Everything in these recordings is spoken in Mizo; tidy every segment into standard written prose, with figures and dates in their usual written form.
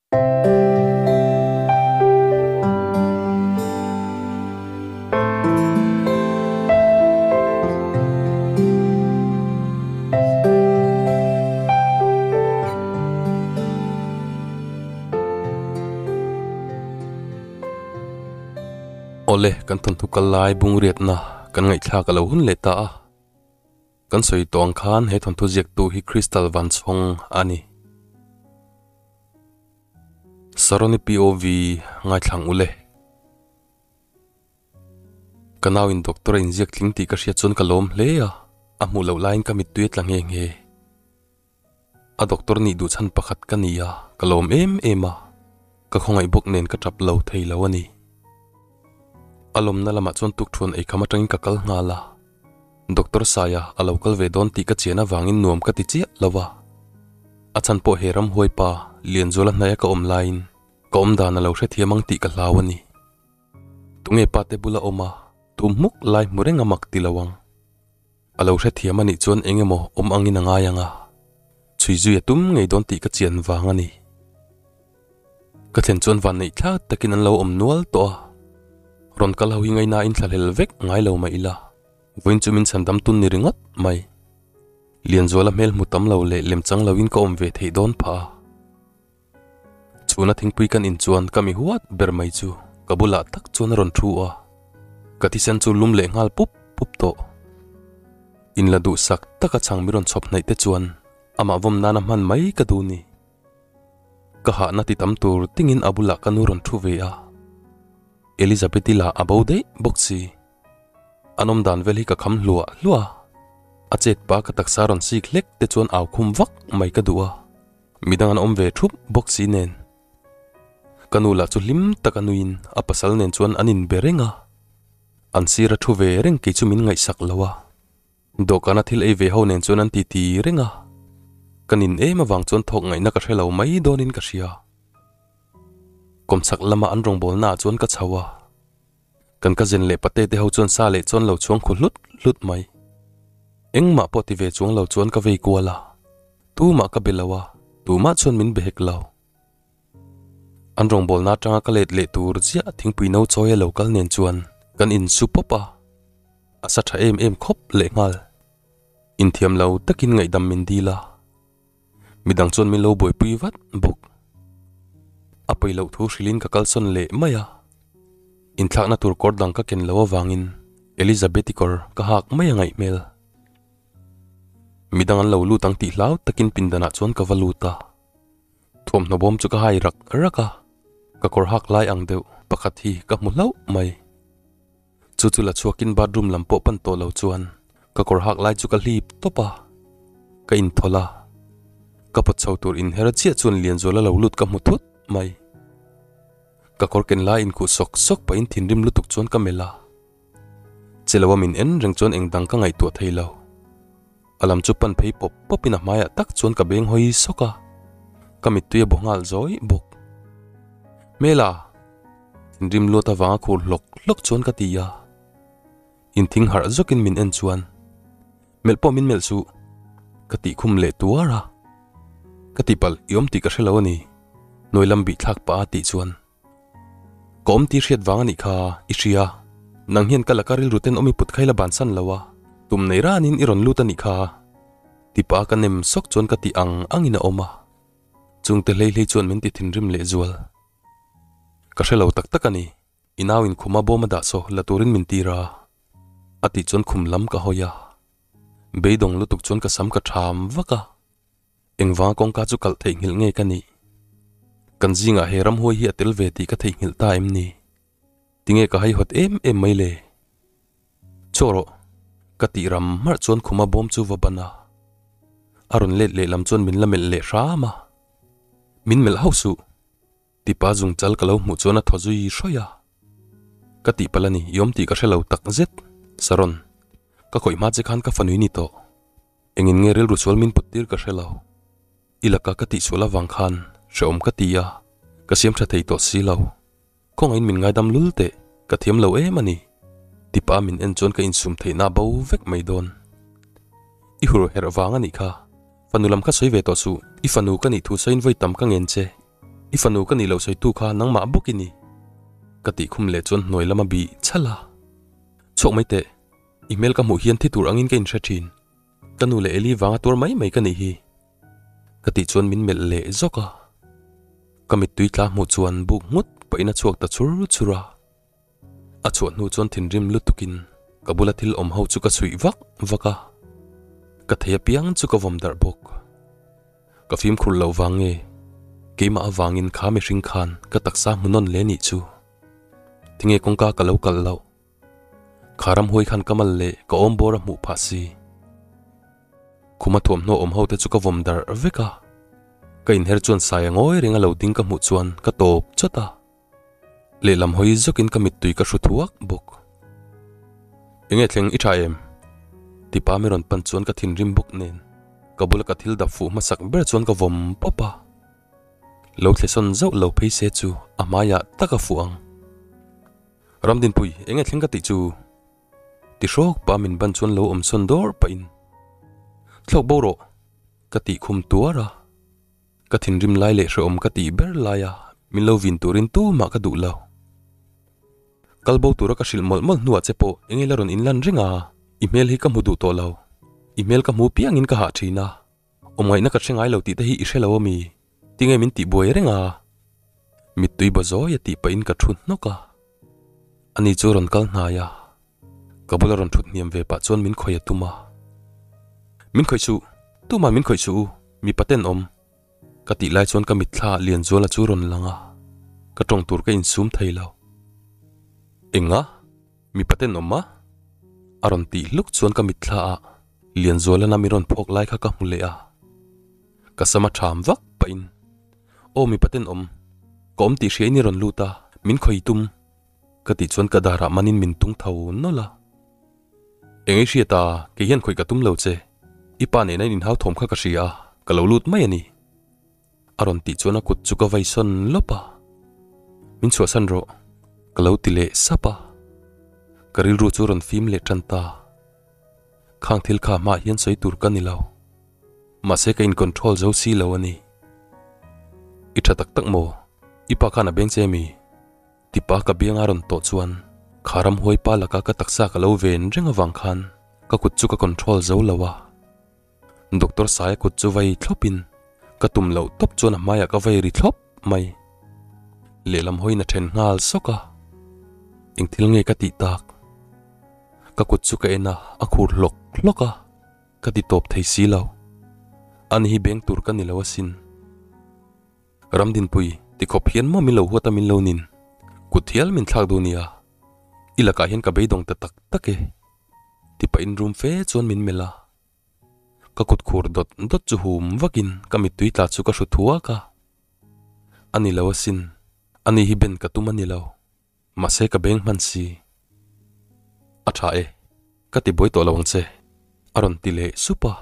Awle, kan thawnthu kal lai bungriatna kan ngaihthlak a lo hun leh ta a. Kan sawi tawh ang khan he thawnthu ziaktu hi Crystal Vanchhawng a ni. Saroni POV ngaithlang ule. Ka nau in doctor a inziak tling tih ka hriat chuan ka lawm hle a, a hmuh loh laiin ka mittui a tla nghe nghe. A doctor nih duh chhan pakhat ka ni a, ka lawm em em a, ka khawngaih bawk nen ka tap lo thei lo a ni. A lawmna lamah chuan tukthuan eikham atangin ka kal nghal a, Doctor Saia a lo kal ve dawn tih ka chian avangin nuam ka ti chiah lo a. A chhan pawh he ramhuai pa Lianzuala hnaia ka awm laiin ka awm dan a lo hrethiam ang tih ka hlau a ni. Tunge pa te bula awm a, tum hmuk lai hmu reng a mak ti lo ang. A lo hrethiam a nih chuan eng emaw awm angin a ngai ang a, chhui zui a tum ngei dawn tih ka chian vang a ni. Ka thlen chuan vanneih thlak takin an lo awm nual tawh a, rawn kal ho hi ngaihnain thlahlel vek ngai lo mah ila, vawiin chu min chhandam tun ni ringawt mai. Lianzuala hmel hmu tam lo leh lemchang loin ka awm ve theih dawn phah a. Chhuna thingpui kan in chuan ka mi huat ber mai chu ka bulah tak chuan a rawn thu a, ka thisen chu lum leh nghal pup pup tawh. In la duhsak taka chhang mi rawn chhawp hnaih te chuan amah vawm nana hman mai ka duh ni. Ka hahna ti tam tur tingin a bulah ka nu rawn thu ve a, Elizabeth-i lah a bo daih bawk si. An awm dan vel hi ka kham hluah hluah a, a chet pa ka taksa rawn sik hlek te chuan au khum vak mai ka duh a, midang an awm ve thup bawk si nen. Ka nu lah chu hlim tak a nuiin a pasal nen chuan an inbe reng a, an sir a thu ve reng kei chu min ngaihsak lo a. Dawhkana thil ei ve ho nen chuan an titi reng a, ka nin em avang chuan thawk ngaihna ka hre lo mai dawnin ka hria. Kawmchhak lama an rawngbawlna ah chuan ka chho a, kan cousin leh pate te ho chuan sa leh chuan lo chhuang khu hlut hlut mai. Engmah pawh ti ve chuang lo chuan ka vei kual a, tumah ka be lo a, tumah chuan min be hek lo. An rawngbawlna atanga ka let leh tur chiah thingpui no chawi a lo kal nen chuan kan insu pawp a, a sa tha em em khawp leh nghal. Inthiam lo takin ngaihdam min dil a, midang chuan min lo buaipui vat bawk. A pawi loh thu hrilhin ka kalsawn leh mai a, inthlakna tur kawr dang ka ken lo avangin Elizabeth-i kawr ka hak mai a ngaih hmel. Midang an lo lut ang tih hlau takin pindanah chuan ka va lut a. Thuamhnaw bawm chu ka hai rak rak a, ka kawr hak lai ang deuh pakhat hi ka hmu hlauh mai. Chu chu la chhuakin bathroom lam pawh pan tawh lo chuan ka kawr hak lai chu ka hlip tawp a, ka inthawlh a. Ka pawt chho tur inher chiah chuan Lianzuala lo lut ka hmu thut mai. Ka kawr ken lai inkhuh sawk sawk pahin thinrim lutuk chuan ka melh a. Che lo a min en reng chuan eng dang ka ngaihtuah thei lo. A lam chu pan phei pawp pawp in a hmaiah tak chuan ka beng hawi sawk a, ka mittui a bawh nghal zawi bawk. Hmela! Thinrim luat avanga khur hlawk hlawk chuan ka ti a. Inthing harh zawkin min en chuan, Melh pawh min melh suh! Ka tih khum leh tuar a. Ka tihpalh i awm tih ka hre lo a ni, hnuai lam bih thlak pah a tih chuan. Ka awm tih hriat vang a nih kha, i hria. Nang hian ka laka rilru ten awm i put khaila bansan lo a, tum nei ranin i rawn lut a nih kha. Tipa ka nem sawk chuan ka tih ang angin a awm a. Chungte hlei hlei chuan min ti thinrim leh zual. Ka hre lo tak tak a ni, i nau in khuma bawm a dah saw la turin min tir a. A tih chuan khum lam ka hawi a. Beidawng lutuk chuan ka sam ka ṭham vak a. Engvanga kawngka chu kalh theihnghilh nge ka nih? Kan zingah he ramhuai hi a tel ve tih ka theihnghilh ta em ni? Tinge ka haihawt em em mai le? Chaw rawh, ka tih ram hmarh chuan khuma bawm chu va ban a. A rawn let lehlam chuan min la melh leh hram a. Min melh hauh suh. Tipa zung chal ka lo hmuh chuan a thaw zui hrawih a. Ka tih palh a ni, i awm tih ka hre lo tak zet, Saron. Ka khawih hma che khan ka fanui ni tawh. Engin nge rilru sual min put tir ka hre lo. I laka ka tih sual avang khan hrehawm ka ti a, ka siam tha thei tawh si lo. Khawngaihin min ngaidam lul teh, ka thiam lo em a ni. Tipa min en chuan ka insum theihna a bo vek mai dawn. I hur herh vang a nih kha, fanu lam kha sawi ve tawh suh, i fanu ka nih thu sawiin vawi tam ka ngen che. I fanu ka nih loh sawitu kha nangmah bawk i ni. Ka tih khum leh chuan hnuai lam a bih chhalh a. Chhuak mai teh, i hmel ka hmuh hian thi tur angin ka inhre thin. Ka nu leh Eli vanga tuar mai mai ka nih hi. Ka tih chuan min melh leh zawk a. Ka mittui tla hmuh chuan buk nghut pahin a chhuak ta chur chur a. A chhuah hnu chuan thinrim lutukin ka bula thil awm ho chu ka chhuih vak vak a, ka thei apiang chu ka vawm darh bawk. Ka fimkhur loh vang nge keimah avangin kha mihring khan ka taksa hmu nawn hle nih chu. Tinge kawngka ka lo kalh loh? Kha ramhuai khan ka mal leh ka awm bawr a hmuh phah si. Khuma thuamhnaw awm ho te chu ka vawm darh vek a, ka inher chuan sai a ngawi reng a lo ding ka hmuh chuan ka tawp chawt a. Lehlam hawi zawkin ka mittui ka hru thuak bawk. Enge thleng i tha em? Tipa mi rawn pan chuan ka thinrim bawk nen ka bula ka thil dap fuh hmasak ber chuan ka vawm pawp a. Lo thlesawn zauh lo phei se chu a hmaiah tak a fuh ang. Ramdinpui, enge thleng ka tih chu? Ti hrawk pa min ban chuan lo awm sawn dawr pahin Thlawk bo rawh! Ka tih khum tuar a. Ka thinrim lai leh hrehawm ka tih ber laia min lo vin turin tumah ka duh lo. Kal bo tura ka hrilh mawlh mawlh hnuah che pawh enge la rawn inlan reng a, i hmel hi ka hmu duh tawh lo. I hmel ka hmu piangin ka hah thin a, awmngaihna ka hre ngai lo tih te hi i hre lo ami? Tinge min tih buai reng a? Mittui baw zawi a tih pahin ka thu hnawk a. Ani chu rawn kal hnai a, ka bula rawn thut hniam ve pah chuan min khawih a tum a. Min khawih suh, tumah min khawih suh u, mipa tenawm. Ka tih lai chuan ka mitthla ah Lianzuala chu rawn lang a, ka tawng tur ka insum thei lo. Enga? Mipa tenawm a? A rawn tih hluk chuan ka mitthla ah Lianzuala na min rawn phawk lai kha ka hmu leh a. Ka sama tham vak pahin, Aw mipa tenawm, ka awm tih hria in i rawn lut a, min khawih tum. Ka tih chuan ka darah manin min tung tho nawlh a. Eng ei hriat a, kei hian khawih ka tum lo che. I pa nena in inhau thawm kha ka hria a, ka lo lut mai a ni. A rawn tih chuan a kut chu ka vai sawn lawp a. Min chhuahsan rawh, ka lo ti leh sap a. Ka rilru chu rawn fim leh tan ta. Khang thil kha hmaah hian sawi tur ka ni lo. Mahse ka in control zo si lo a ni. I tha tak tak maw? I pa khan a beng che mi? Tipa ka bianga rawn tawh chuan kha ramhuai pa laka ka taksa ka lo ven reng avang khan ka kut chu ka control zo lo a. Doctor Saia kut chu vai thlawpin ka tum loh tawp chuan a hmaiah ka vai ri thlawp mai. Lehlam hawiin a then nghal sawk a, eng thil nge ka tih tak? Ka kut chu ka en a, a khur hlawk hlawk a, ka ti tawp thei si lo. Ani hi beng tur ka ni lo asin. Ramdinpui, tikhawp hian maw min lo huat a min lo nin? Kut hial min thlak duh nia. I lakah hian ka beidawng ta tak tak e. Ti pahin rum fe chuan min melh a. Ka kut khur dawt dawt chu hum vakin ka mittui tla chu ka hru thuak a. A ni lo asin, ani hi ben ka tum a ni lo. Mahse ka beng hman si. A tha e, ka ti buai tawh lo ang che, a rawn ti leh sup a.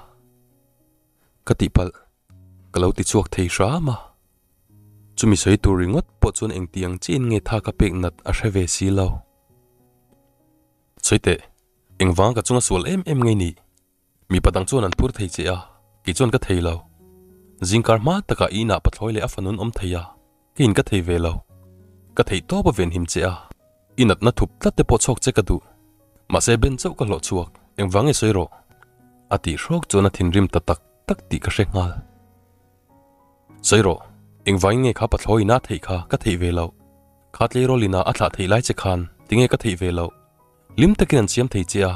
Ka tihpalh, ka lo ti chhuak thei hram a. Chumi sawi tur ringawt pawh chuan engti ang chiin nge tha ka pek nat a hre ve si lo. Sawi teh, engvang ka chunga sual em em ngei nih? Mipa dang chuan an phur thei che a, kei chuan ka thei lo. Zingkar hma takah i inah pathlawi leh a fanun awm thei a, keiin ka thei ve lo. Ka theih tawp a venhim che a, i natna thup tlat te pawh chhawk che ka duh. Mahse Ben chauh ka hlawh chhuak, engvang nge sawi rawh? A tih hrawk chuan a thinrim ta tak tak tih ka hre nghal. Sawi rawh, engvangin nge kha pathlawi ina a theih kha ka theih ve loh? Kha tleirawl ina a thlah theih lai che khan tinge ka theih ve loh? Hlim takin an siam thei che a,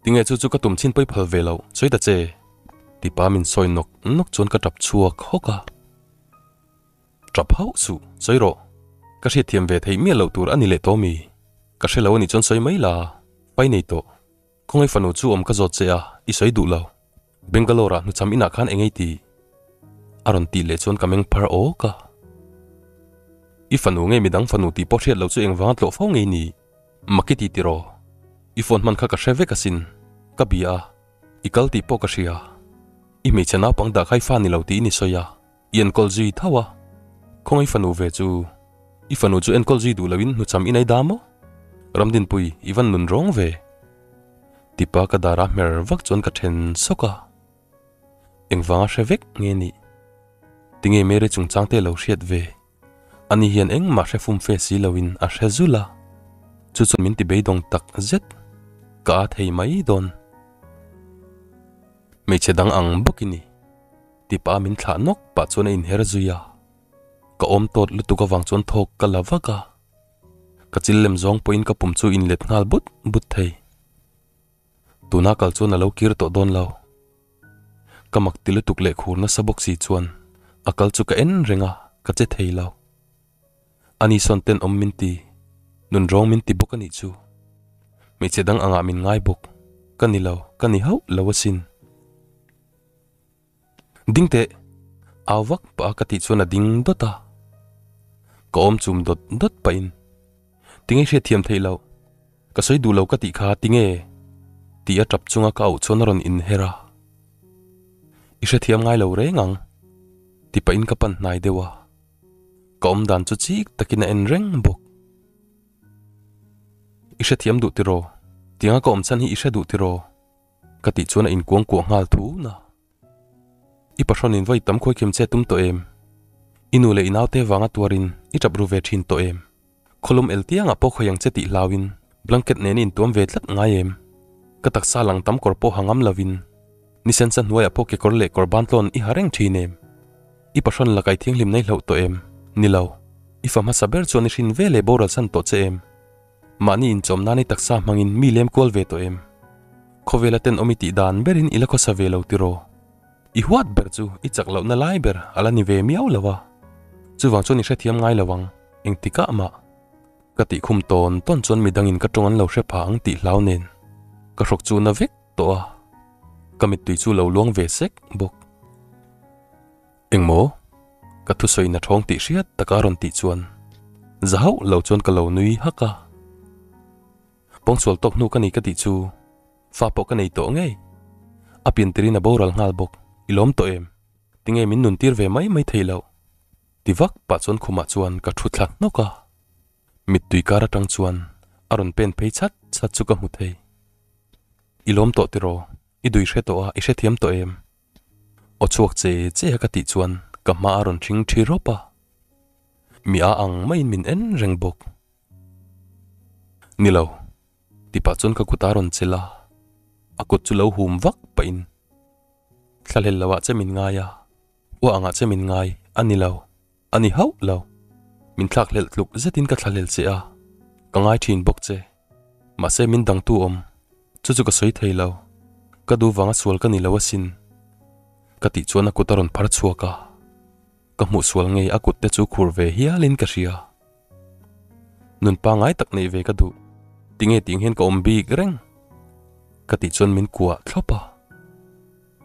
tinge chu chu ka tum chhin pawi phal ve loh, sawi ta che? Tipa min sawi nawk nawk chuan ka tap chhuak hawk a. Tap hauh suh, sawi rawh. Ka hriatthiam ve theih miah loh tur a ni leh tawh mi? Ka hre lo a nih chuan sawi mai la, pai nei tawh. Khawngaih fanu chu awm ka zawt che a, i sawi duh lo. Bangalore ah hnuchham inah khan eng ei ti? A rawn tih leh chuan ka meng phar awk a. I fanu nge midang fanu tih pawh hriat loh chu engvanga tlawh fo ngei ni? Maki ti tiraw? I phone hman kha ka hre vek asin. Ka bia a, i kal tih pawh ka hria. I hmeichhe naupang dah kha i fa ni lo tiin i sawi a. I enkawl zui tho a, khawngaih fanu ve chu. I fanu chu enkawl zui duh loin hnucham i nei da maw? Ramdinpui, i van nun rawng ve. Tipa ka dara hmer vak chuan ka then sawk a. Engvanga hre vek nge nih? Tinge Mary chungchang te lo hriat ve? Ani hian engmah hre fum fe si loin a hre zul a, chu chuan min ti beidawng tak zet. Ka a thei mai dawn. Hmeichhe dang ang bawk i ni. Tipa min thlah nawk pah chuan a inher zui a. Ka awm tawt lutuk avang chuan thawk ka la vak a. Ka chil lem zawng pawhin ka pum chu inlet nghal but but thei. Tuna kal chuan a lo kir tawh dawn lo. Ka mak ti lutuk leh khur nasa bawk si chuan a kal chu ka en reng a, ka che thei lo. Ani sawn tenawm min ti, nun rawng min ti bawk a nih chu. Hmeichhe dang angah min ngai bawk, ka ni lo, ka ni hauh lo asin. Ding teh! Au vak pah a ka tih chuan a ding dawt a. Ka awm chum dawt dawt pahin, Tinge hriatthiam theih loh? Ka sawi duh lo ka tih kha tinge? Tih a tap chunga ka auh chuan a rawn inher a. I hrethiam ngai lo reng ang, ti pahin ka pan hnai deuh a. Ka awm dan chu chik takin a en reng bawk. I hrethiam duh tiraw? Tianga ka awm chhan hi i hre duh tiraw? Ka tih chuan a inkuang kuah nghal thun a. I pahrawnin vawi tam khawi khem che tum tawh em? I nu leh i naute vanga tuarin i tap ru ve thin tawh em? Khawlum el tiangah pawh khawi ang che tih hlauin blanket nen i intuam ve tlat ngai em? Ka taksa lang tam kawr pawh ha ngam lovin ni sensa hnuaiah pawh kekawr leh kawr bantlawn i ha reng thin em? I pahrawn la kai thianghlim nei hlauh tawh em? Ni lo. I fa hmasa ber chuan i hrin ve leh boral san tawh che em? Mahni inchawm nan i taksa hmangin mi lem kual ve tawh em? Khawvela tenawm i tih dan berin i la khawsa ve lo tiraw? I huat ber chu i chak lohna lai ber a la ni ve miau lo a, chuvang chuan i hrethiam ngai lo ang, engtikah mah. Ka tih khum tawn tawn chuan midangin ka tawng an lo hre pha ang tih hlau nen ka hrawk chu na vek tawh a, ka mittui chu lo luang ve sek bawk. Engmaw? Ka thusawiin a thawng tih hriat taka rawn tih chuan za hauh lo chuan ka lo nui hak a. Pawngsual tawk hnu ka ni ka tih chu fa pawh ka nei tawh ngei. A pian tirin a boral nghal bawk, i lawm tawh em? Tinge min nun tir ve mai mai thei loh? Ti vak pah chuan khumah chuan ka thu thla hnawk a. Mittui kar atang chuan a rawn pen phei chat chat chu ka hmu thei. I lawm tawh tiraw? I dui hre tawh a, i hrethiam tawh em? Aw chhuak che che a ka tih chuan ka hma a rawn ṭhing ṭhi rawp a, mi a ang maiin min en reng bawk. Ni lo, ti pah chuan ka kut a rawn chelh a, a kut chu lo hum vak pahin Thlahlel lo ah che min ngai a, hua angah che min ngai a ni lo, a ni hauh lo. Min thlakhlelh tluk zetin ka thlahlel che a, ka ngai ṭhin bawk che. Mahse min dangtu awm, chu chu ka sawi thei lo. Ka duh vanga sual ka ni lo asin. Ka tih chuan a kut a rawn phar chhuak a, ka hmuh sual ngei a kut te chu khur ve hialin ka hria. Nun pangai tak neih ve ka duh, tinge tih hian ka awm bik reng? Ka tih chuan min kuah thlawp a.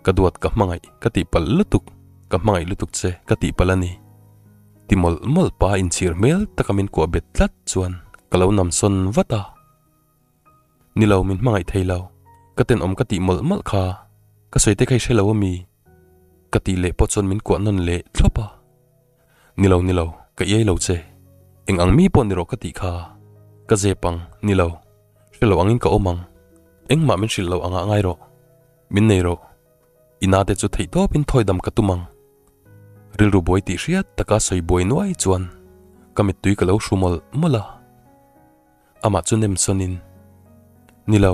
Ka duat ka hmangaih ka tih palh lutuk, ka hmangaih lutuk che ka tih palh a ni. Ti mawlh mawlh pa inchhir hmel taka min kuah bet tlat chuan ka lo nam sawn vat a. Ni lo min hmangaih thei lo, ka tenawm ka tih mawlh mawlh kha, ka sawi te kha i hre lo a mi? Ka tih leh pawh chuan min kuah nawn leh thlawp a. Ni lo ni lo, ka iai lo che, eng ang mi pawh ni rawh ka tih kha, ka zep ang, ni lo, hre lo angin ka awm ang, engmah min hrilh lo angah ngai rawh. Min nei rawh. I nate chu theih tawpin thawi dam ka tum ang. Rilru buai tih hriat taka sawi buai nuai chuan ka mittui ka lo hru mawlh mawlh a. Amah chu nem sawnin, Ni lo,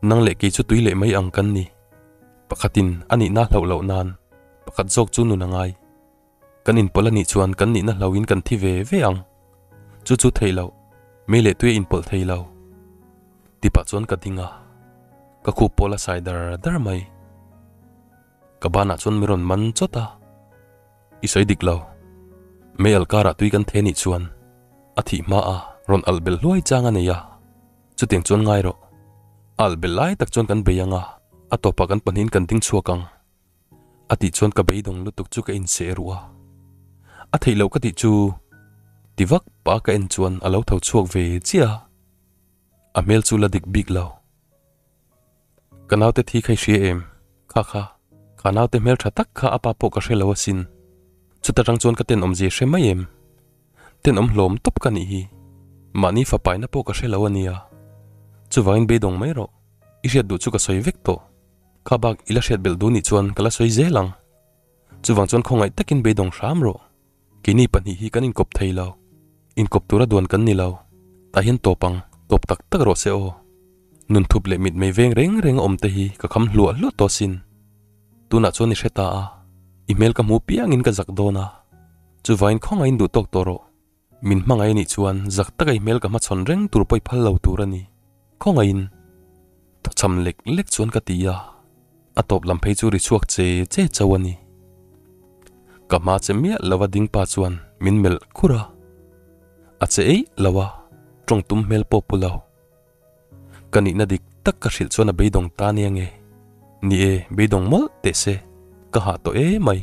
nang leh kei chu tui leh mai ang kan ni. Pakhatin a nihna hlauh loh nan pakhat zawk chu nun a ngai. Kan inpawlh a nih chuan kan nihna hlauhin kan thi ve ve ang. Chu chu theih loh, mei leh tui a inpawlh thei lo. Ti pah chuan ka ding a, ka khup pawh la sai dar dar mai. Ka banah chuan mi rawn man chawt a, I sawi dik lo. Mei alh karah tui kan the nih chuan a thih hma a rawn alh belh hluai chang a nei a, chutiang chuan ngai rawh. A alh belh lai tak chuan kan bei ang a, a tawpah kan pahnihin kan ding chhuak ang. A tih chuan ka beidawng lutuk chu ka inseh ruh a. A theih loh ka tih chu ti vak pah ka en chuan a lo tho chhuak ve chiah a. A hmel chu la dik bik lo. Ka naute thi kha i hria em? Kha kha, kha naute hmel tha tak kha a pa pawh ka hre lo asin. Chuta tang chuan ka tenawmzia hre mai em? Tenawm hlawm tawp ka nih hi. Mahni fapaina pawh ka hre lo a nia. Chuvangin beidawng mai rawh. I hriat duh chu ka sawi vek tawh. Kha bak i la hriat belh duh nih chuan ka la sawi zel ang. Chuvang chuan khawngaih takin beidawng hram rawh. Keini pahnih hi kan inkawp thei lo. Inkawp tura duan kan ni lo. Tah hian tawp ang, tawp tak tak rawh se aw. Nun thup leh mitmei veng reng reng a awm te hi ka kham hluah hluah tawh asin. Tunah chuan i hre ta a, i hmel ka hmu piangin ka zak dawn a. Chuvain khawngaiin duh tawk tawh rawh. Min hmangaih anih chuan zak taka i hmel ka hmachhawn reng tur pawh i phal lo tur a ni. Khawngaihin. Thawchham lek lek chuan ka ti a, a tawp lam phei chu ri chhuak che che chauh a ni. Ka hma che miah lova ding pa chuan min melh khur a, a che eih lo a, tawng tum hmel pawh pu lo. Ka nihna dik tak ka hrilh chuan a beidawng ta nia nge? Ni e, beidawng mawlh teh se, ka hah tawh e mai.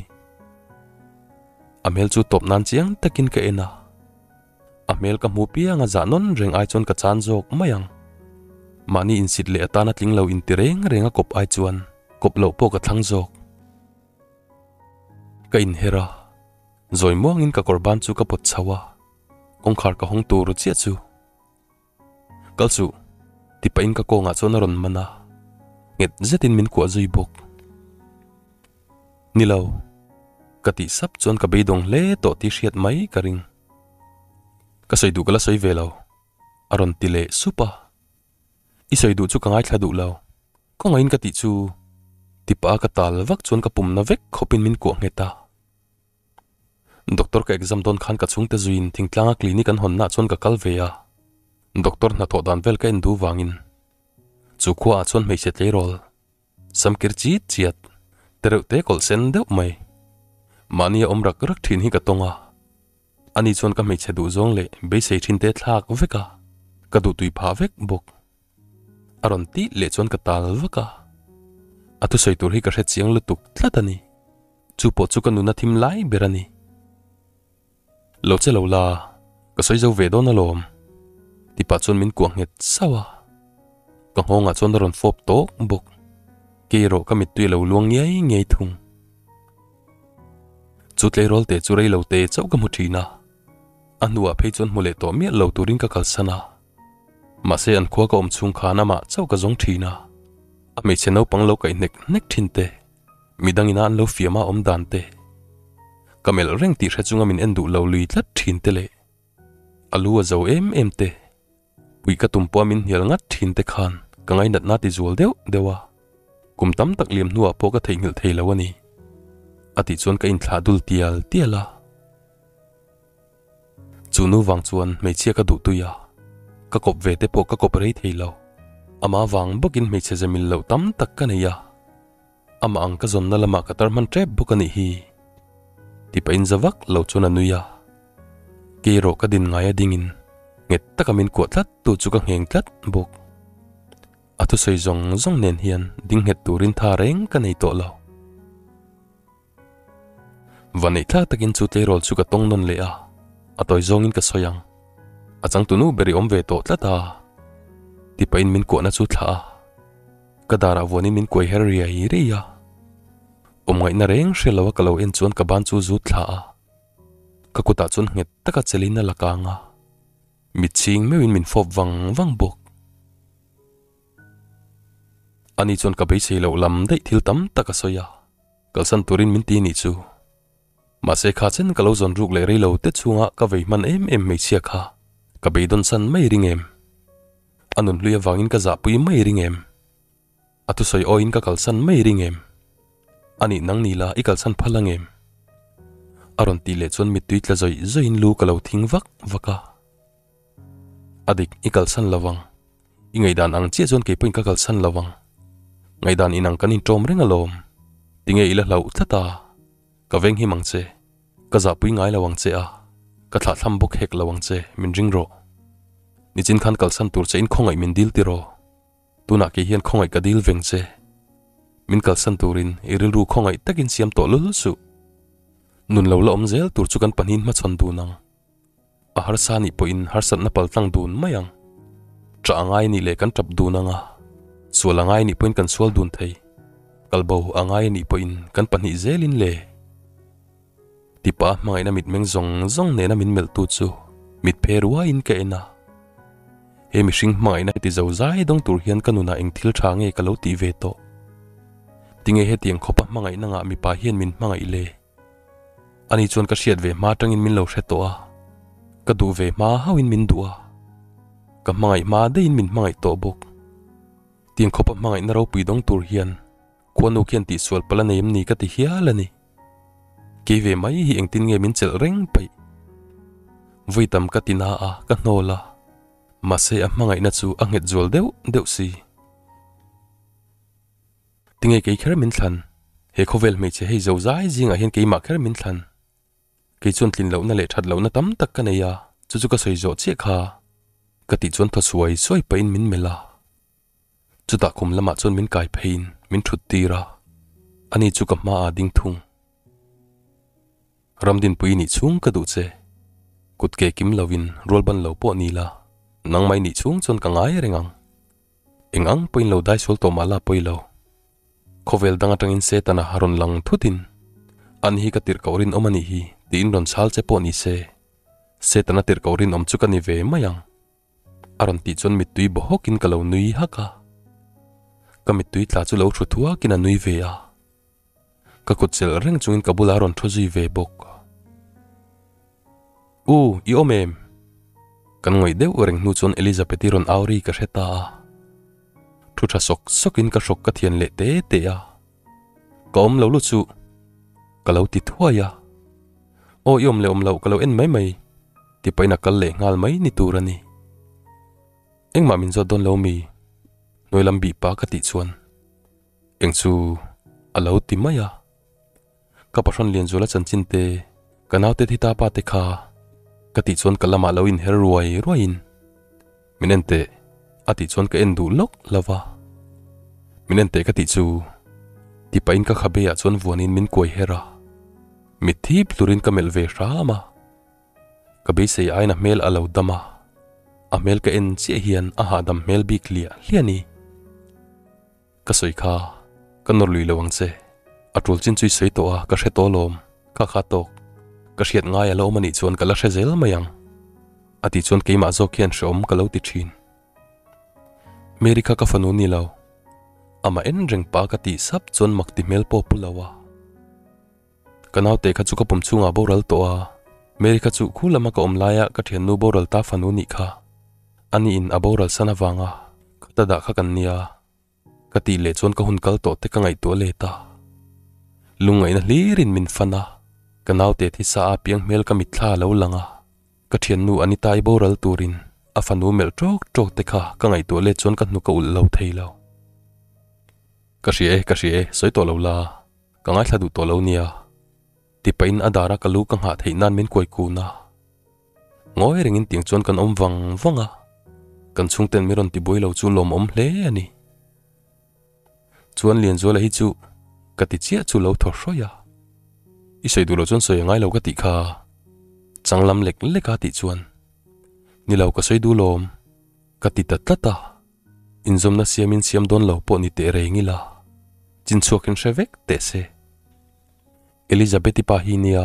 A hmel chu tawp nan chiang takin ka en a, a hmel ka hmu piang a zah nawn reng ai chuan ka chan zawk mai ang. Mahni insit leh atana tling lo inti reng reng a kawp ai chuan kawp loh pawh ka thlang zawk. Ka inher a, zawi muangin ka kawr ban chu ka pawt chho a, kawngkhar ka hawng tur chiah chu. Kal suh, ti pahin ka kawngah chuan a rawn man a, nghet zetin min kuah zui bawk. Ni lo, ka tih sap chuan ka beidawng hle tawh tih hriat mai ka ring. Ka sawi duh ka la sawi ve lo, a rawn ti leh sup a. I sawi duh chu ka ngaithla duh lo, kawngaihin ka tih chu, ti pah a ka tal vak chuan ka pumna vek khawpin min kuah nghet a. Doctor ka exam dawn khan ka chhungte zuiin thingtlanga clinic an hawnna chuan ka kal ve a, doctor hnathawh dan vel ka en duh vangin chu khuaah chuan hmeichhe tleirawl samkir chit chiat tereuh te kawlh sen deuh mai mahni a awm rak rak thin hi ka tawng a, ani chuan ka hmeichhe duh zawng leh beisei thin te thlak vek a, ka duhtui phah vek bawk. A rawn tih leh chuan ka tal vak a, a thusawi tur hi ka hre chiang lutuk tlat a ni. Chu pawh chu ka nuna thim lai ber a ni. Lo che lo la, ka sawi zo ve dawn alawm. Ti pah chuan min kuah nghet sauh a. Ka nghawngah chuan a rawn fawp tawk bawk. Kei erawh ka mittui a lo luang ngiai ngiai thung. Chu tleirawl te chu rei lo te chauh ka hmu thin a. A hnuah phei chuan hmu leh tawh miah lo turin ka kalsan a. Mahse an khua ka awm chhung khan amah chauh ka zawng thin a. A hmeichhe naupang lo kaih hnek hnek thin te. Midang ina an lo fiam a awm dan te, ka melh reng tih hre chunga min en duh lo lui tlat thin te leh a lu a zo em em te, puih ka tum pawha min hnial ngat thin te khan ka ngainatna ti zual deuh deuh a, kum tam tak liam hnuah pawh ka theihnghilh thei lo a ni, a tih chuan ka inthlah dul tial tial a. Chu nu vang chuan hmeichhia ka duh tui a, ka kawp ve te pawh ka kawp rei thei lo, amah vang bawkin hmeichhe ze mil loh tam tak ka nei a. Amah ang ka zawnna lamah ka tar hman tep bawk a nih hi. Ti pahin za vak lo chuan a nui a. Kei erawh ka din ngai a dingin nghet taka min kuah tlat tu chu ka ngheng tlat bawk. A thusawi zawng zawng nen hian ding nghet turin tha reng ka nei tawh lo. Va neih thlak takin chu tleirawl chu ka tawng nawn leh a, a tawi zawngin ka sawi ang. A changtunu ber i awm ve tawh tlat a. Ti pahin min kuahna chu thlah a. Ka darah vuanin min kuai her riai riai a, awmngaihna reng hre lo a ka lo en chuan ka ban chu zut thla a, ka kutah chuan nghet taka chelin a la kang a, mit chhing meuhin min fawp vang vang bawk. Ani chuan ka beisei loh lam daih thil tam tak a sawi a, kalsan turin min ti nih chu. Mahse kha chen ka lo zawn ruk leh rei lo te chhunga ka vei hman em em hmeichhia kha ka beidawn san mai ring em? A nun hlui avangin ka zahpui mai ring em? A thusawi awiin ka kalsan mai ring em? A nih nang ni la i kalsan phal ang em? A rawn tih leh chuan mittui tla zawih zawihin lu ka lo thing vak vak a. A dik, i kalsan lo vang. I ngaihdan ang chiah chuan kei pawhin ka kalsan lo vang. Ngaihdan inang kan inṭawm reng alawm. Tinge i la hlauh tlat a? Ka veng him ang che. Ka zahpui ngai lo ang che a, ka thlahthlam bawk hek lo ang che, min ring rawh. Nichin khan kalsan tur che in khawngaih min dil tiraw? Tunah kei hian khawngaih ka dil veng che. Min kalsan turin i rilru khawngaih takin siam tawh lul suh. Nun lo la awm zel tur chu kan pahnihin hmachhawn dun ang. A harsa nih pawhin harsatna pal tlang dun mai ang. Ṭah a ngai nih leh kan ṭap dun ang a, sual a ngai nih pawhin kan sual dun thei. Kalbo a ngai nih pawhin kan pahnih zelin le. Tipa hmangaihna mitmeng zawng zawng nena min melhtu chu mit phe ruaiin ka en a. He mihring hmangaihna heti zo zai dawng tur hian ka nunah eng thil tha nge ka lo tih ve tawh? Tinge hetiang khawpa hmangaihna ngah mipa hian min hmangaih le? Ani chuan ka hriat ve hma atangin min lo hre tawh a, ka duh ve hma hauhin min duh a, ka hmangaih hma daihin min hmangaih tawh bawk. Tiang khawpa hmangaihna ropui dawng tur hian khuanu khian tihsual palh a nei em ni ka ti hial a ni. Kei ve mai hi engtin nge min chelh reng paih? Vawi tam ka ti na a, ka hnawl a, mahse a hmangaihna chu a nghet zual deuh deuh si. Tinge kei kher min thlan? He khawvel hmeichhe hei zo zai zingah hian keimah kher min thlan. Kei chuan tlin lohna leh that lohna tam tak ka nei a, chu chu ka sawi zawh chiah kha. Ka tih chuan thaw suai suai pahin min melh a. Chutah kum lamah chuan min kai pheiin min thut tir a, ani chu ka hmaah ding thung. Ramdinpui nih chhung ka duh che. Kut ke kim lovin rualban lo pawh ni la, nangmah i nih chhung chuan ka ngai reng ang. Eng ang pawhin lo dai sual tawh mah la pawi lo. Khawvel dang atangin Setana a rawn lang thutin, Ani hi ka tirh koh rinawm a nih hi, tiin rawn chhal che pawh ni se, Setana tirh koh rinawm chu ka ni ve mai ang. A rawn tih chuan mittui baw hawkin ka lo nui hak a. Ka mittui tla chu lo hru thuakin a nui ve a. Ka kut chelh reng chungin ka bulah a rawn thu zui ve bawk. U, i awm em? Kan ngawih deuh reng hnu chuan Elizabeth-i rawn au ri ka hre ta a. Thu tha sawk sawkin ka hrawk ka thian leh te te a. Ka awm lo lut chu ka lo ti thuai a. Aw i awm leh awm loh ka lo en mai mai ti pahin a kal leh nghal mai ni tur a ni. Engmah min zawt dawn lo mi? Hnuai lam bih pa ka tih chuan eng chu a lo ti mai a. Ka pahrawn Lianzuala chanchin te, ka naute thi ta pa te kha ka tih chuan ka lamah lo inher ruai ruaiin min en teh a tih chuan ka en duh lawk lo va. Min en teh ka tih chu ti pahin ka khabe ah chuan vuanin min kuai her a, mit thip hlurin ka melh ve hram a. Ka beisei aiin a hmel a lo dam a, a hmel ka en chiah hian a hahdam hmel bik hliah hliah a ni. Ka sawi kha, ka nawr lui lo ang che. A tul chin chu i sawi tawh a, ka hre tawh alawm. Kha kha tawk, ka hriat ngai a la awm a nih chuan ka la hre zel mai ang. A tih chuan keimah zawk hian hreawm ka lo ti thin. Mary kha ka fanu ni lo. Amah en reng pa ka tih sap chuan mak ti hmel pawh pu lo a. Ka naute kha chu ka pum chhungah boral tawh a, Mary kha chu khu lama ka awm laia ka thiannu boral ta fanu nih kha. Ani in a boral san avanga ka ta dah kha kan nia. Ka tih leh chuan ka hun kal tawh te ka ngaihtuah let a. Lungngaihna hlirin min fan a, ka naute thi sa a piang hmel ka mitthla a lo lang a, ka thiannu Anita-i boral turin a fanu melh tawk tawk te kha ka ngaihtuah let chuan ka hnuk a ulh lo thei lo. Ka hria e, ka hria e, sawi tawh lo la, ka ngaithla duh tawh lo nia. Ti pahin a dara ka lu ka nghah theih nan min kuai kun a. Ngawi rengin tiang chuan kan awm vang vang a, kan chhungten min rawn tibuai lo chu lawmawm hle a ni. Chuan Lianzuala hi chu ka ti chiah chu lo thaw hrawih a, I sawi duh loh chuan sawi a ngai lo ka tih kha changlam lek lek a tih chuan ni lo ka sawi duh lawm ka ti ta tlat a, inzawmna siamin siam dawn lo pawh ni teh reng ila chinchhuakin hre vek teh se. Elizabeth-i pa hi nia,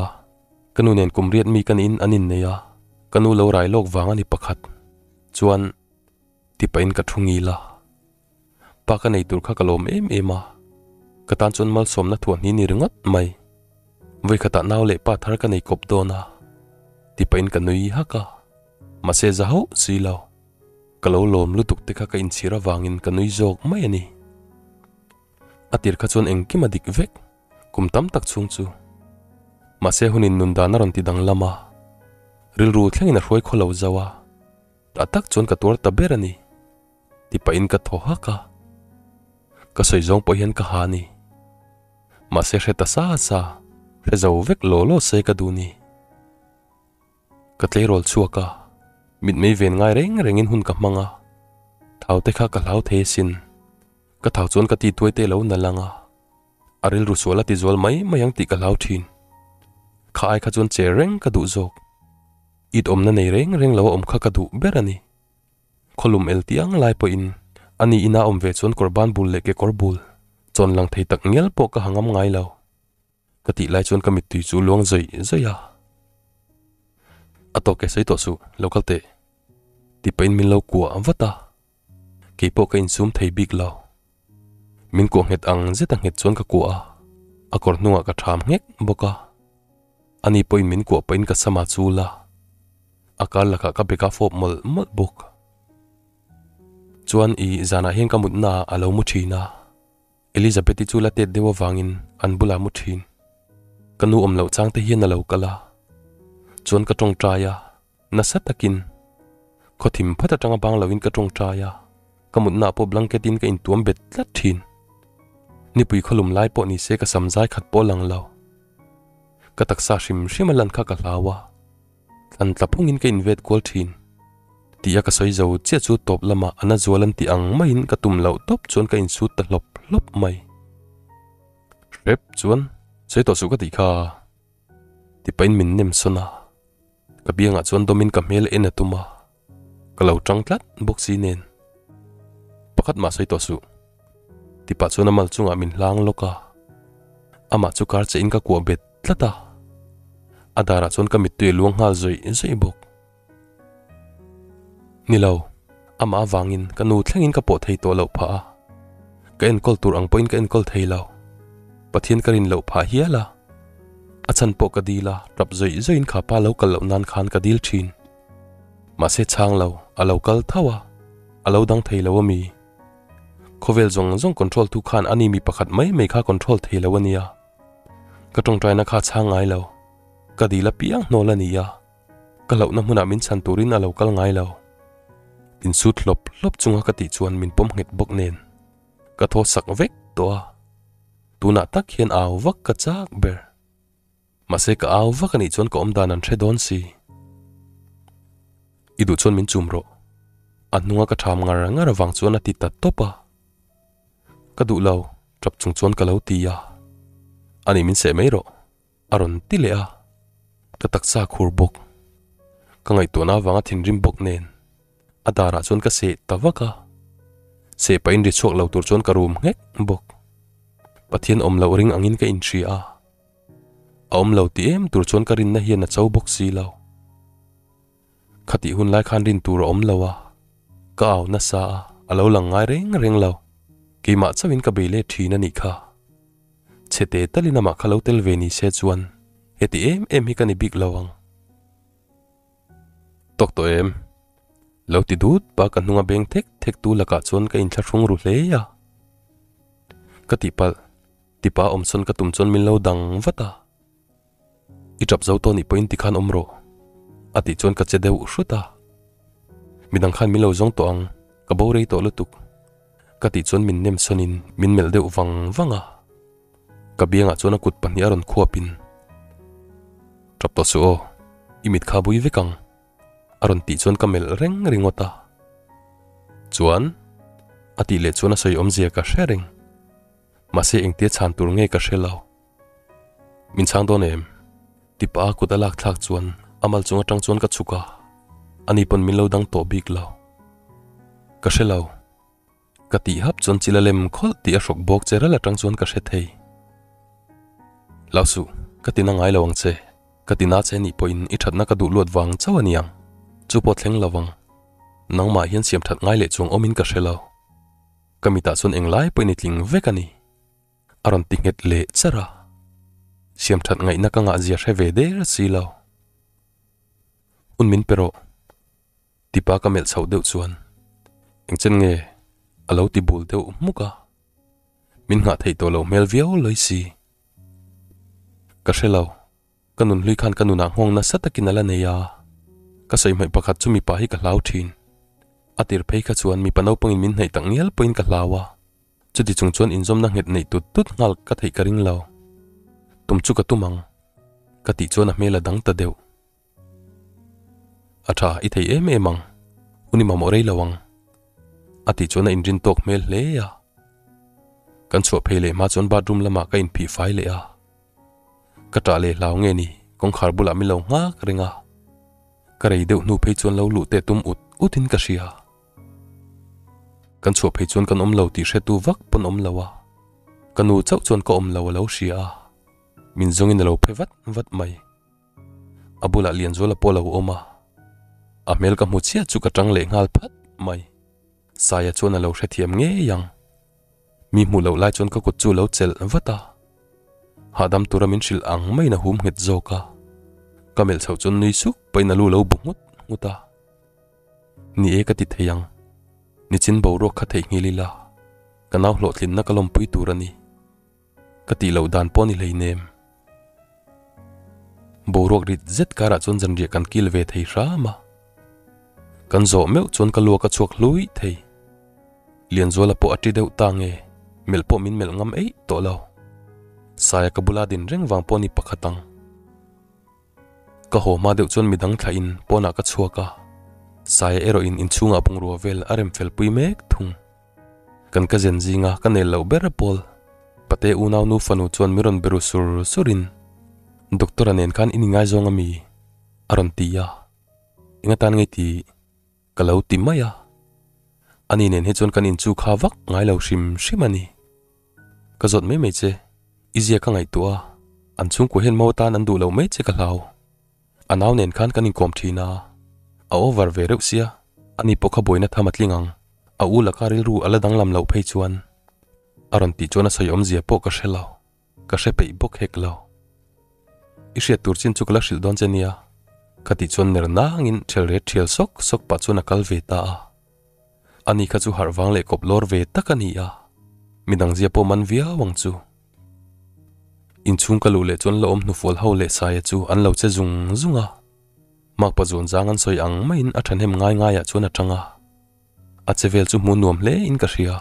ka nu nen kum riat mi ka niin an innei a, ka nu lo rai lawk vang a ni pakhat. Chuan, ti pahin ka thu ngil a. Pa ka nei tur kha ka lawm em em a, ka tan chuan malsawmna thuahni ni ringawt mai. Vawikhatah nau leh pa thar ka nei kawp dawn a, ti pahin ka nui hak a, mahse za hauh si lo. Ka lo lawm lutuk te kha ka inchhir avangin ka nui zawk mai a ni. A tir kha chuan engkim a dik vek. Kum tam tak chhung chu. Mahse hunin nun dan a rawn ti danglam a, rilru thlengin a hruai khaw lo zauh a, tah tak chuan ka tuar ta ber a ni. Ti pahin ka thaw hak a, ka sawi zawng pawh hian ka ha a ni. Mahse hre ta sa sa, hre zo vek law law se ka duh ni. Ka tleirawl chhuak a, mitmei ven ngai reng rengin hun ka hmang a, thau te kha ka hlau thei asin. Ka thau chuan ka ti tuai te lo nalh ang a. A rilru sual a ti zual mai mai ang tih ka hlau thin. Kha ai kha chuan che reng ka duh zawk. It awmna nei reng reng lo a awm kha ka duh ber a ni. Khawlum el tiang lai pawhin ani ina awm ve chuan kawr ban bul leh kekawr bul chawn lang thei tak ngial pawh ka ha ngam ngai lo. Ka tih lai chuan ka mittui chu luang zawih zawih a. A tawk e sawi tawh suh, lo kal teh. Ti pahin min lo kuah vat a. Kei pawh ka insum thei bik lo. Min kuah nghet ang zet a nghet chuan ka kuah a, a kawr hnungah ka ṭham nghek bawk a. Ani pawhin min kuah pahin ka sam a chul a, a kar lakah ka bek a fawp mawlh mawlh bawk. Chuan i zanah hian ka mutna ah a lo mu thin a, Elizabeth-i chu la tet deuh avangin an bulah mu thin. Ka nu awm loh chang te hian a lo kal a, chuan ka tawngtai a, nasa takin khaw thim phat atanga bang loin ka tawngtai a, ka mutna ah pawh blanket in ka intuam bet tlat thin. Nipui khawlum lai pawh ni se ka sam zai khat pawh lang lo. Ka taksa hrim hrim a lan kha ka hlau a, thlan tla phungin ka invet kual thin. Tih a ka sawi zo chiah chu tawp lamah a na zual an tih ang maiin ka tum loh tawp chuan ka insut ta hlawp hlawp mai. Hrep chuan sawi tawh suh ka tih kha. Tipahin min nem sawn a, ka biangah chuan dawmin ka hmel en a tum a, ka lo tang tlat bawk si nen. Pakhat mah sawi tawh suh. Tipah chuan a mal chungah min hlang lawk a, amah chu kar che in ka kuah bet tlat a, a darah chuan ka mittui a luang nghal zawih zawih bawk. Ni lo, amah avangin ka nu thlengin ka pawh thei tawh loh phah a, ka enkawl tur ang pawhin ka enkawl thei lo. Pathian ka rin loh phah hial a, a chhan pawh ka dil a, tap zawih zawihin kha pa lo kal loh nan khan ka dil thin. Mahse chhang lo, a lo kal tho a, a lo dang thei lo a mi. Khawvel zawng zawng control tu khan ani mi pakhat mai mai kha control thei lo a nia. Ka tawngtaina kha chhang ngai lo, ka dil apiang hnawl a ni a. Ka hlauhna hmunah min chhan turin a lo kal ngai lo. Insut hlawp hlawp chunga ka tih chuan min pawm nghet bawk nen ka thaw sak vek tawh a, tunah tak hian au vak ka chak ber. Mahse ka au vak anih chuan ka awm dan an hre dawn si. I duh chuan min chum rawh. A hnunga ka tham ngar ngar avang chuan a ti ta tawp a. Ka duh lo, tap chung chuan ka lo ti a. Ani min seh mai rawh. A rawn ti leh a, ka taksa khur bawk. Ka ngaihtuahna avanga thinrim bawk nen a darah chuan ka seh ta vak a, seh pahin ri chhuak lo tur chuan ka rum nghek bawk. Pathian awm loh ring angin ka inhria a, a awm lo ti em tur chuan ka rinna hian a cho bawk si lo. Khatih hun lai khan rin tur a awm lo a, ka au nasa a, a lo lang ngai reng reng lo. Keimah chauhin ka bei let thin a nih kha. Chhete talin amah kha lo tel ve ni se chuan heti em em hi ka ni bik lo ang. Tawk tawh em? Lo ti dut pa ka hnunga beng thek thek tu lakah chuan ka inthlahrung ru hle a. Ka tihpalh, tipa awmsawn ka tum chuan min lo dang vat a. I tap zo tawh nih pawhin tikhan awm rawh, a tih chuan ka che deuh hrut a. Midang khan min lo zawng tawh ang, ka bo rei tawh lutuk, ka tih chuan min nem sawnin min melh deuh vang vang a. Ka biangah chuan a kut pahnih a rawn khuapin, Tap tawh suh aw, i mit kha bui vek ang, a rawn tih chuan ka melh reng ringawt a. Chuan, a tih leh chuan a sawi awmzia ka hre reng. Mahse engtia chhan tur nge ka hre lo. Min chhang dawn em? Tipa a kut a lak thlak chuan a mal chung atang chuan ka chhuk a, ani pawn min lo dang tawh bik lo. Ka hre lo. Ka tih hap chuan chil a lem khawlh tih a hrawk bawk che ral atang chuan ka hre thei. Lau suh, ka tina ngai lo ang che. Ka tina che nih pawhin i thatna ka duh luat vang chauh a niang. Chu pawh thleng lo ang. Nangmah hian siam that ngai leh chuang awmin ka hre lo. Ka mitah chuan englai pawhin i tling vek a ni. A rawn ti nghet leh char a, siam that ngaihna ka ngah zia hre ve der si lo. Hun min pe rawh, tipa ka melh chhoh deuh chuan engchen nge a lo ti bul deuh hmuk a, min nghah theih tawh loh hmel viau lawi si. Ka hre lo, ka nun hlui khan ka nunah nghawng nasa takin a la nei a, ka sawi hmaih pakhat chu mipa hi ka hlau thin. A tir phei kha chuan mipa naupangin min hnaih tak ngial pawhin ka hlau a. Chuti chung chuan inzawmna nghet neih tut tut nghal ka theih ka ring lo. Tum chu ka tum ang, ka tih chuan a hmel a dang ta deuh. A tha, i thei em em ang, hun i mamawh rei lo ang, a tih chuan a inrin tawk hmel hle a. Kan chhuah phei leh hma chuan bathroom lamah ka inphih fai leh a. Ka ṭah leh hlau nge ni, kawngkhar bulah min lo nghak reng a. Ka rei deuh hnu phei chuan lo luh teh tum ut utin ka hria. Kan chhuah phei chuan kan awm lo tih hretu vak pawn awm lo a, ka nu chauh chuan ka awm lo a lo hria a, min zawngin a lo phe vat vat mai. A bulah Lianzuala pawh a lo awm a, a hmel ka hmu chiah chu ka tang leh nghal phat mai. Saia chuan a lo hrethiam ngei ang. Mi hmuh loh lai chuan ka kut chu a lo chelh vat a, hahdam tura min hrilh ang maiin a hum nghet zawk a. Ka melh chhoh chuan nui suk pahin a lu lo bu nghut nghut a. Ni e ka ti thei ang. Nichin boruak kha theihnghilh ila, ka nau hlawhtlinna ka lawmpui tur a ni. Ka tih loh dan pawh ni hleinem. Boruak rit zet karah chuan zanriah kan kil ve thei hram a. Kan zawh meuh chuan ka luak a chhuak hlui thei. Lianzuala pawh a ṭi deuh ta nge, melh pawh min melh ngam eih tawh lo. Saia ka bula din reng vang pawh ni pakhat ang. Ka haw hma deuh chuan midang thlah in pawnah ka chhuak a, Saia erawh in inchhungah bungrua vel a rem fel pui mek thung. Kan ka zen zinga ka nel loh ber pawl Pate unau nu fanu chuan min rawn beru sur sur in Doctor-a nen khan in ingaizawng ami? a rawn ti a, Eng atan ngei tih ka lo ti mai a, ani nen hi chuan kan inchu kha vak ngai lo hrim hrim a ni. Ka zawt mai mai che, i zia ka ngaihtuah a, an chhungkua hian mau atan an duh loh mai che ka hlau. A nau nen khan kan inkawm thin a, a over ve reuh sia, ani pawh kha buaina tham a tling ang, a u laka rilru a la danglam loh phei chuan a rawn tih chuan a sawi awmzia pawh ka hre lo. Ka hre peih bawk hek lo. I hriat tur chin chu ka la hrilh dawn che nia. Ka tih chuan ner nangin ṭhel ret ṭhial sawk sawk pah chuan a kal ve ta a. Ani kha chu harh vang leh kawp lawr ve tak a ni a, midang zia pawh man viau ang chu. Inchhung ka luh leh chuan la awm hnufual ho leh Saia chu an lo che zung zung a. Makpa zuan zang an sawi ang maiin a ṭhahnem ngai ngaiah chuan a ṭang a. A che vel chu hmuh nuam hle in ka hria.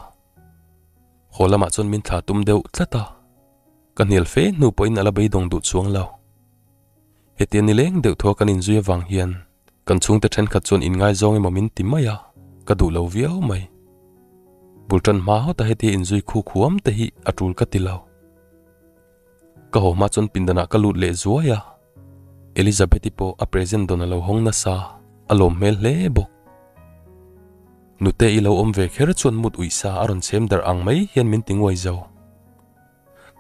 Haw lamah chuan min thla tum deuh tlat a, ka hnial fe hnu pawhin a la beidawng duh chuang lo. Hetia nileng deuh thua kan inzui avang hian kan chhungte thenkhat chuan inngaizawng emaw min ti mai a, ka duh lo viau mai. Bul tan hma hawta hetia inzui khuk huam te hi a tul ka ti lo. Ka haw hma chuan pindanah ka lut leh zuai a, Elizabeth-i pawh a present dawn a lo hawng nasa, a lawm hmel hle bawk. Nute i lo awm ve kher chuan mut uih sa a rawn chhem darh ang mai hian min ti nguai zo.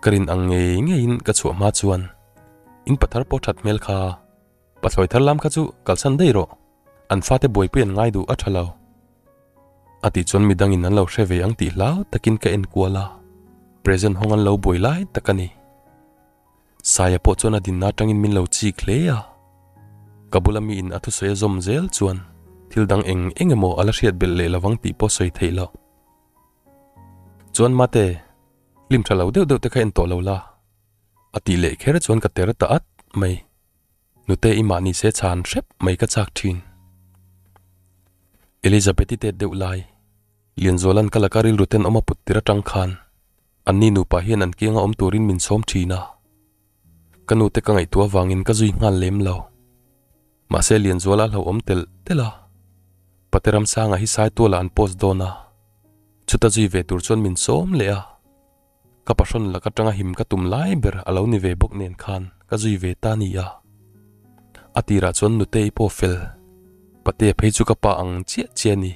Ka rin ang ngei ngeiin ka chhuah hma chuan in pathar pawh that hmel kha pathlawi thar lam kha chu kalsan daih rawh, an fate buaipui an ngai duh a tha lo. A tih chuan midangin an lo hre ve ang tih hlau takin ka en kual a, present hawng an lo buai lai tak a ni. Saia pawh chuan a dinna atangin min lo chik hle a, ka bula miin a thusawi a zawm zel chuan thil dang eng eng emaw a la hriat belh leh lovang tih pawh sawi theih loh. Chuan mate, hlim tha lo deuh deuh te kha en tawh lo la, a tih leh kher chuan ka ter ta at mai. Nute i mahni se chhan hrep mai ka chak thin. Elizabeth-i tet deuh lai, Lianzuala'n ka laka rilru ten awm a put tir atang khan anni nupa hian an kianga awm turin min sawm thin a. Ka nute ka ngaihtuah avangin ka zui nghal lem lo. Mahse Lianzuala a hlauhawm telh telh a, Pate Ramsanga hi Saitualah an post dawn a, chuta zui ve tur chuan min sawm leh a. Ka pahrawn lak atanga him ka tum lai ber a lo ni ve bawk nen khan ka zui ve ta nia. A tirah chuan Nutei pawh fel, Patea phei chu ka pa ang chiah chiah a ni.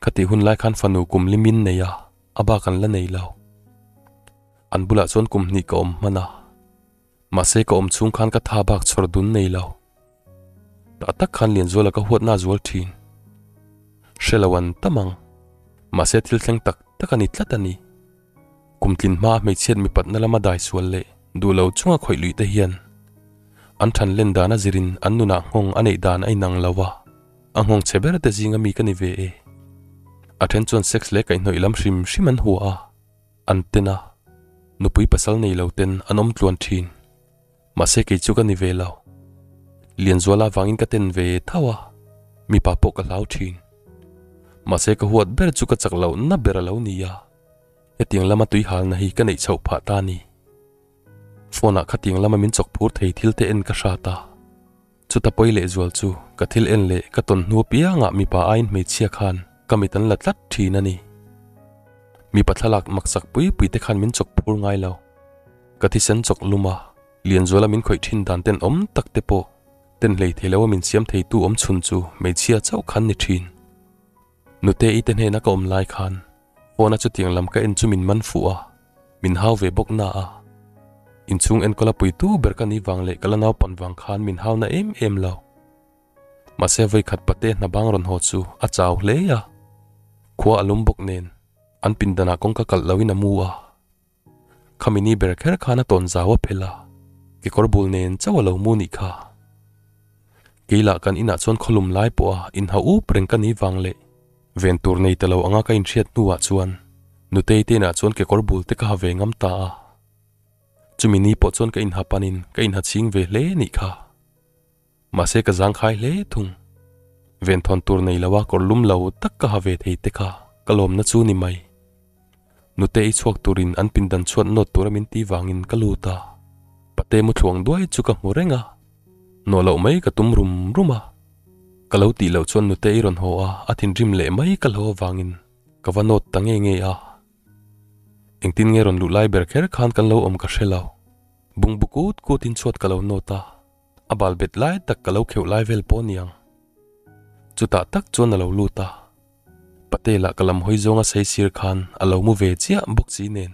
Ka tih hun lai khan fanu kum limin nei a, a bak an la nei lo. An bulah chuan kum hnih ka awm hman a, mahse ka awm chhung khan ka tha bak chhawr dun nei lo. Tah tak khan Lianzuala ka huatna a zual thin. Hre lo an tam ang. Mahse thil thleng tak tak a ni tlat a ni. Kum tlin hmaa hmeichhiat mipatna lama dai sual leh duh lo chunga khawih luih te hian an than len dan a zirin an nunah nghawng a neih dan a inang lo a, a nghawng chhe ber te zinga mi ka ni ve e. A then chuan sex leh kaihhnawih lam hrim hrim an hua a, an ten a, nupui pasal nei lo ten an awm tluan thin. Mahse kei chu ka ni ve lo. Lianzuala avangin ka ten ve tho a, mipa pawh ka hlau thin. Mahse ka huat ber chu ka chak loh na ber a lo ni a, hetiang lama tui halna hi ka neih chhoh phah ta a ni. Phone ah khatiang lama min chawk phur thei thil te en ka hrat a, chuta pawi lehzual chu ka thil en leh ka tawn hnu apiangah mipa aiin hmeichhia khan ka mit an la tlat thin a ni. Mipa thlalak maksak pui pui te khan min chawk phur ngai lo. Ka thisen chawk lum a, Lianzuala min khawih thin dan ten awm tak te pawh ten hlei thei lo a min siam thei tu awm chhun chu hmeichhia chauh khan ni thin. Nute i te hnena ka awm lai khan phone a chutiang lam ka en chu min man fuh a, min hau ve bawk na a. Inchhung enkawl a puitu ber ka ni vang leh ka la naupan vang khan min hau na em em lo. Mahse vawikhat pate hna bang rawn haw chu a chau hle a, khua a lum bawk nen an pindanah kawngka kalh loin a mu a. Khami ni ber kher khan a tawn zau a phelh a, kekawr bul nen chauh a lo mu nih kha. Kei lah kan inah chuan khawlum lai pawha inha up reng ka ni vang leh ven tur nei ta lo anga ka inhriat hnuah chuan Nutei te inah chuan kekawr bul te ka ha ve ngam ta a. Chumi ni pawh chuan ka inha panin ka inha chhing ve hle nih kha. Mahse ka zangkhai hle thung. Venthawn tur nei lo a kawr lum lo tak ka ha ve thei te kha ka lawmna chu ni mai. Nute ei chhuak turin an pindan chhuat nawt tura min ti vangin ka lut a. Pate mu thluang duai chu ka hmu reng a. Nawh loh mai ka tum rum rum a. Ka lo tih loh chuan nute ei rawn haw a, a thinrim leh mai ka hlo avangin ka va nawt ta nge nge a. Engtin nge rawn luh lai ber kher khan kan lo awm ka hre lo. Bungbu kut kutin chhuat ka lo nawt a. A bal bet lai tak ka lo kheuh lai vel pawh niang. Chutah tak chuan a lo lut a. Pate lah ka lam hawi zawnga sei sir khan a lo mu ve chiah bawk si nen.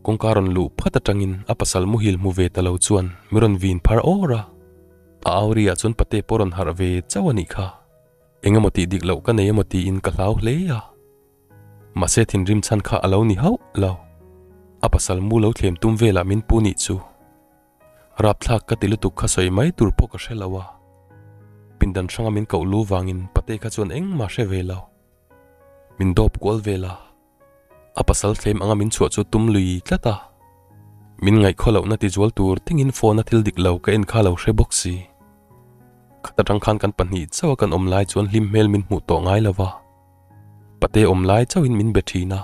Kawngka rawn luh phat atangin a pasal muhil hmu ve ta lo chuan mi rawn vin phar awr a. A auri ah chuan Pate pawh rawn harh ve chauh a nih kha. Eng emaw tih dik loh ka nei emaw tiin ka hlau hle a. Mahse thinrim chhan kha a lo ni hauh lo. A pasal mu lo thlem tum velah min pu nih chu. Rapthlak ka ti lutuk kha sawi mai tur pawh ka hre lo a. Pindan hranga min koh lu vangin pate kha chuan engmah hre ve lo. Min dawp kual vel a. A pasal thlem anga min chhuah chu tum lui tlat a. Min ngaihkhaw lohna ti zual tur tingin phone a thil dik lo ka en kha lo hre bawk si. Khat atang khan kan pahnih chauh a kan awm lai chuan hlim hmel min hmuh tawh ngai lo va. Pate awm lai chauhin min be thin a.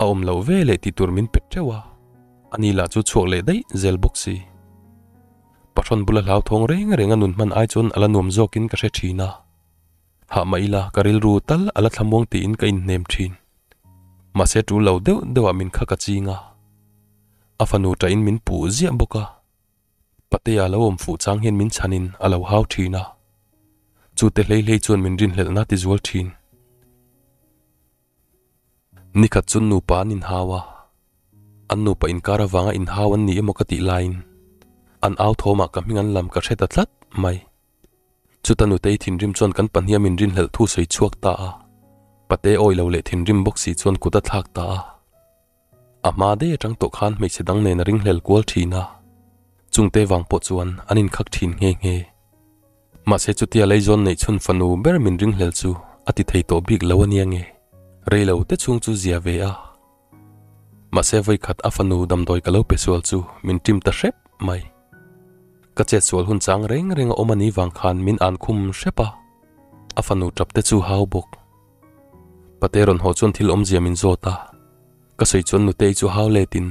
A awm loh ve leh tih tur min pe teuh a. Ani lah chu chhuak leh daih zel bawk si. Pahrawn bula hlauthawng reng reng a nun hman ai chuan a la nuam zawkin ka hre thin a. Hah mah ila ka rilru tal a la thlamuang tiin ka inhnem thin. Mahse tul lo deuh deuhah min kha ka ching a. A fanu ṭahin min puh ziah bawk a. Patea lo awm fuh chang hian min chhanin a lo hau thin a. Chute hlei hlei chuan min rinhlelhna ti zual thin. Nikhat chu nupa an inhau a, an nupa inkar avanga inhau an ni emaw ka tih laiin an au thawmah ka hming an lam ka hre ta tlat mai. Chuta nutei thinrim chuan kan pahniha min rinhlelh thu sawi chhuak ta a, pate awi lo leh thinrim bawk si chuan kut a thlak ta a. A hma daih atang tawh khan hmeichhe dang nen a ringhlel kual thin a, chungte vang pawh chuan an inkhak thin nghe nghe. Mahse chutia Leizawn neih chhun fanu ber min ringhlel chu a ti thei tawh bik lo ania nge, rei lo te chhung chu zia ve a. Mahse vawikhat a fanu damdawi ka lo pe sual chu min ṭim ta hrep mai. Ka chet sual hun chang reng reng a awm a ni vang khan min an khum hrep a, a fanu ṭap te chu hau bawk. Pate rawn haw chuan thil awmzia min zawt a, ka sawi chuan Nutei chu hau letin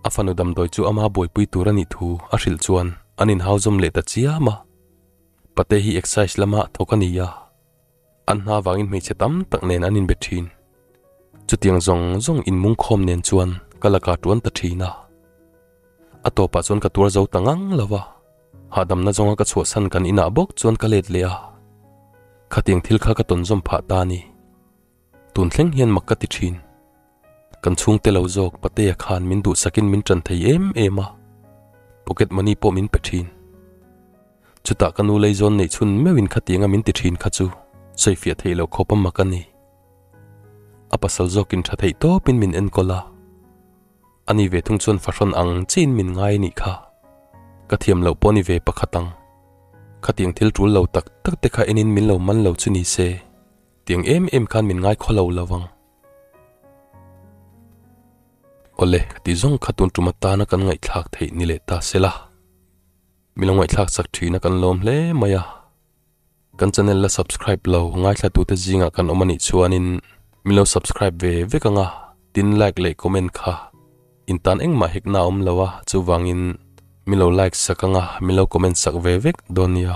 a fanu damdawi chu ama buaipui tur a nih thu a hrilh chuan an inhau zawm leh ta chiam a. Pate hi excise lama thawk a ni a, an hna vangin hmeichhe tam tak nen an inbe thin. Chutiang zawng zawng inmungkhawm nen chuan ka lakah tuan ta thin a. A tawpah chuan ka tuar zo ta ngang lo va, hahdamna zawnga ka chhuahsan kan inah bawk chuan ka let leh a. Khatiang thil kha ka tawnzawm phah ta a ni. Tun thleng hian mak ka ti thin. Kan chhungte lo zawk Patea khan min duhsakin min tan thei em em a, pocket money pawh min pe thin. Chutah ka nu leizawn neih chhun meuhin khatianga min ti thin kha chu sawifiah theih loh khawp a mak a ni. A pasal zawkin tha theih tawpin min enkawl a. Ani ve thung chuan fahrawn ang chiin min ngai a nih kha. Ka thiam loh pawh ni ve pakhat ang. Khatiang thil tul lo tak tak te kha enin min lo man lo chu ni se, tiang em em khan min ngai khaw lo lo ang. Awle, ka ti zawng kha tun tum atana kan ngaihthlak theih ni leh ta se la. Min lo ngaihthlak chak thin a kan lawm hle mai a. Kan channel la subscribe lo ngaithla tute zingah kan awm anih chuanin min lo subscribe ve vek anga tin like leh comment kha in tan engmah hekna a awm lo a chuvangin min lo like sak anga min lo comment sak ve vek dawn nia.